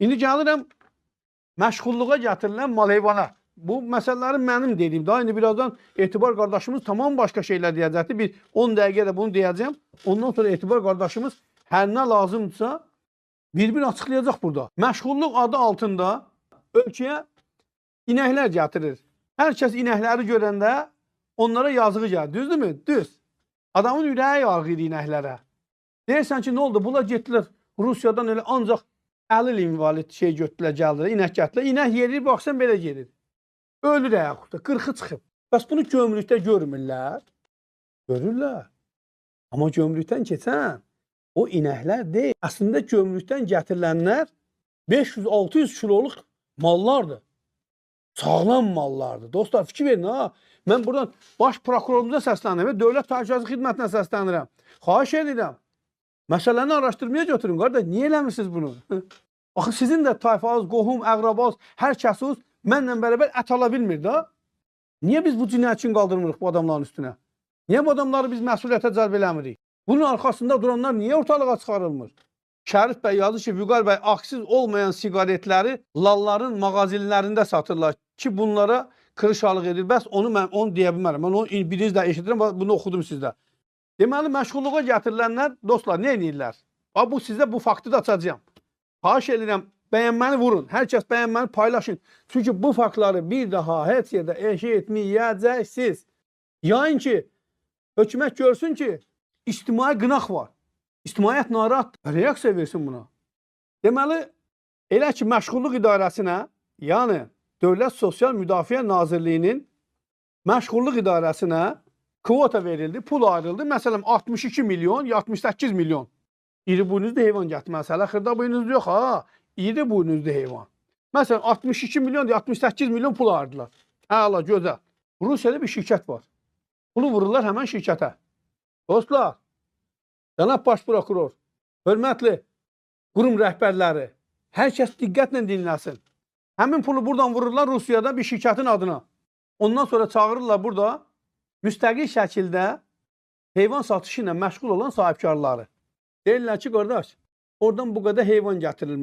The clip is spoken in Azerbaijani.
İndi gəlirəm məşğulluğa gətirilən mal heyvana. Bu məsələləri mənim dediyim. Daha indi birazdan Etibar qardaşımız tamam başqa şeylər deyəcəkdir. Bir 10 dəqiqə də bunu deyəcəm. Ondan sonra Etibar qardaşımız hər nə lazımdırsa bir-bir açıqlayacaq burada. Məşğulluq adı altında ölkəyə inəklər gətirir. Hər kəs inəkləri görəndə onlara yazığı gəlir. Düzdürmü? Düz. Adamın ürəyi yarğıyır inəklərə. Deyirsən ki, nə oldu? Bunlar getdilər Rusiyadan elə ancaq 50 il invalid şey götürdülər, gəldilər, inək gətirdilər. İnək yerir, baxsan belə gedir. Ölür ayaqda, qırxı çıxıb. Bəs bunu gömrükdə görmürlər? Görürlər. Amma gömrükdən keçən o inəklər deyil. Əslində gömrükdən gətirilənlər 500-600 kiloluq mallardır. Sağlam mallardır. Dostlar, fikir verin ha. Mən buradan baş prokurorumuza səslənirəm, Dövlət Təhlükəsizlik Xidmətinə səslənirəm. Xahiş edirəm. Məsələni araşdırmaya götürün qardaş. Niyə eləmirsiniz bunu? Axı sizin də tayfanız, qohum, əqrabaz, hər kəsiniz mənlə bərabər ət ala bilmir da. Niyə biz bu cinayətçini qaldırmırıq bu adamların üstünə? Niyə bu adamları biz məsuliyyətə cəlb eləmirik? Bunun arxasında duranlar niyə ortalığa çıxarılmır? Şərif bəy yazır ki, Vüqar bəy aksiz olmayan siqaretləri lalların mağazinlərində satırlar ki, bunlara kırışalıq edir. Bəs onu mən onu deyə bilmərəm. Mən onu biriniz də eşidirəm, bunu oxudum sizdə. Deməli, məşğulluğa gətirilənlər, dostlar, nə edirlər? Bu sizə bu faktı da açacağam. Xahiş edirəm, bəyənməni vurun. Hər kəs bəyənməni paylaşın. Çünki bu faktları bir daha heç yerdə eşitməyəcəksiniz. Yayın ki, hökumət görsün ki, ictimai qınaq var. İctimaiyyət narahatdır. Reaksiya versin buna. Deməli, elə ki, məşğulluq idarəsinə, yəni Dövlət Sosial Müdafiə Nazirliyinin məşğulluq idarəsinə kvota verildi, pul ayrıldı. Məsələn, 62 milyon, 68 milyon. İri buynuzlu heyvan gətirməsi. Hələ xırda buynuzlu yox ha. İri buynuzlu heyvan. Məsələn, 62 milyon, 68 milyon pul ayırdılar. Əla, gözəl. Rusiyada bir şirkət var. Pulu vururlar həmən şirkətə. Dostlar, cənab baş prokuror, hörmətli qurum rəhbərləri, hər kəs diqqətlə dinləsin. Həmin pulu buradan vururlar Rusiyada bir şirkətin adına. Ondan sonra çağırırlar burada müstəqil şəkildə heyvan satışı ilə məşğul olan sahibkarları. Deyirlər ki, qardaş, oradan bu qədər heyvan gətirilməlidir.